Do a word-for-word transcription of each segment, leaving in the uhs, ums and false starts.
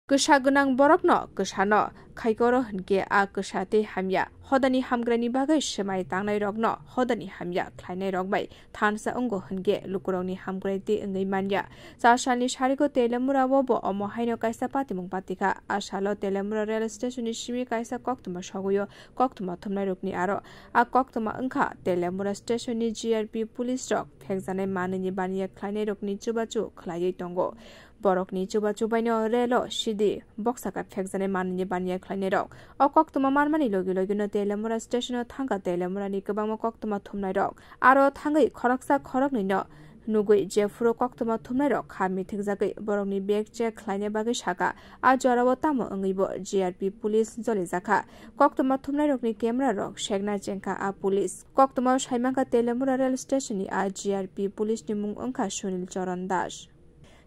Kwsa gwnang borokno kwsano khaikoro hwnkhe a kwsa tei hamya hodani hamkraini bagwi swmai tangnairokno hodani hamya khlainairok bai thansa wngo hwnkhe lukurokni hamkrai tei wngwi manya. Char salni sarigo Telemura-o bo omo haino kaisa patimung patikha. A salo Telemura rail station-ni simi kaisa koktwma sogwi-o koktwma thumnairokni aro. A koktwma wngkha Telemura station-ni G R P police-rok phekjanai manwini baniya khlainairokni chubachu khlaiwi tongo. Borokni chubachu baino relo sidi boksaka phekjanai manwini baniya khlainairok. O koktwma manmani logi logino Telemura station-o thangkha Telemurani kwbangma koktwma thumnairok. Aro thangwi khoroksa khoroknwino nugwi jephuru koktwma thumnairok kha mithikjagwi borokni bag check khlaina bagwi saka. A jorao tamo wngwibo G R P police jolijakha. Koktwma thumnairokni camera-rok sekna chengkha a police. Koktwmao saimankha Telemura rail station-ni a G R P police-ni mung wngkha Sunil Charan Das.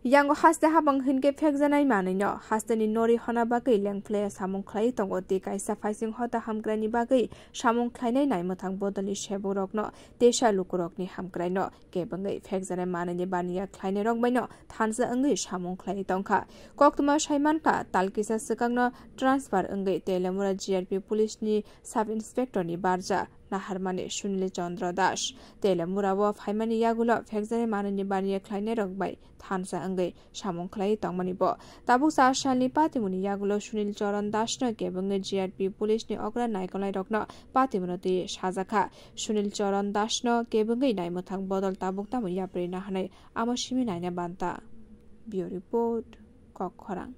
Yango haste habang hinkhe phekjanai manwino hasteni nori hona bagwi lengphlaiya samung khlaiwi tongo tei kaisa phaising hota hamkraini bagwi samung khlainai naimwthang bodolni sebukrokno teisa lukurokni hamkraino kebengwi phekjanai manwini baniya khlainairok baino thansa wngwi samung khlaiwi tongkha. Koktwma saimankha tal kisa swkangno transfer wngwi Telemura G R P police-ni sub inspector-ni barja naharmani Sunil Chandra Das. Telemura-o phaimani yagulo phekjani manwini baniya khlainairok bai thansa wngwi samung khlaiwi tongmani bo. Tabuk char salni patimungni yagulo Sunil Charan Das-no kebengwi G R P police-ni okra naikolnairokno patimungno twi sajakha. Sunil Charan Das-no kebengwi naimwthang bodol tabuk tamo yapri naharnai amo simi naina banta. Bureau Report, Kokkhorang.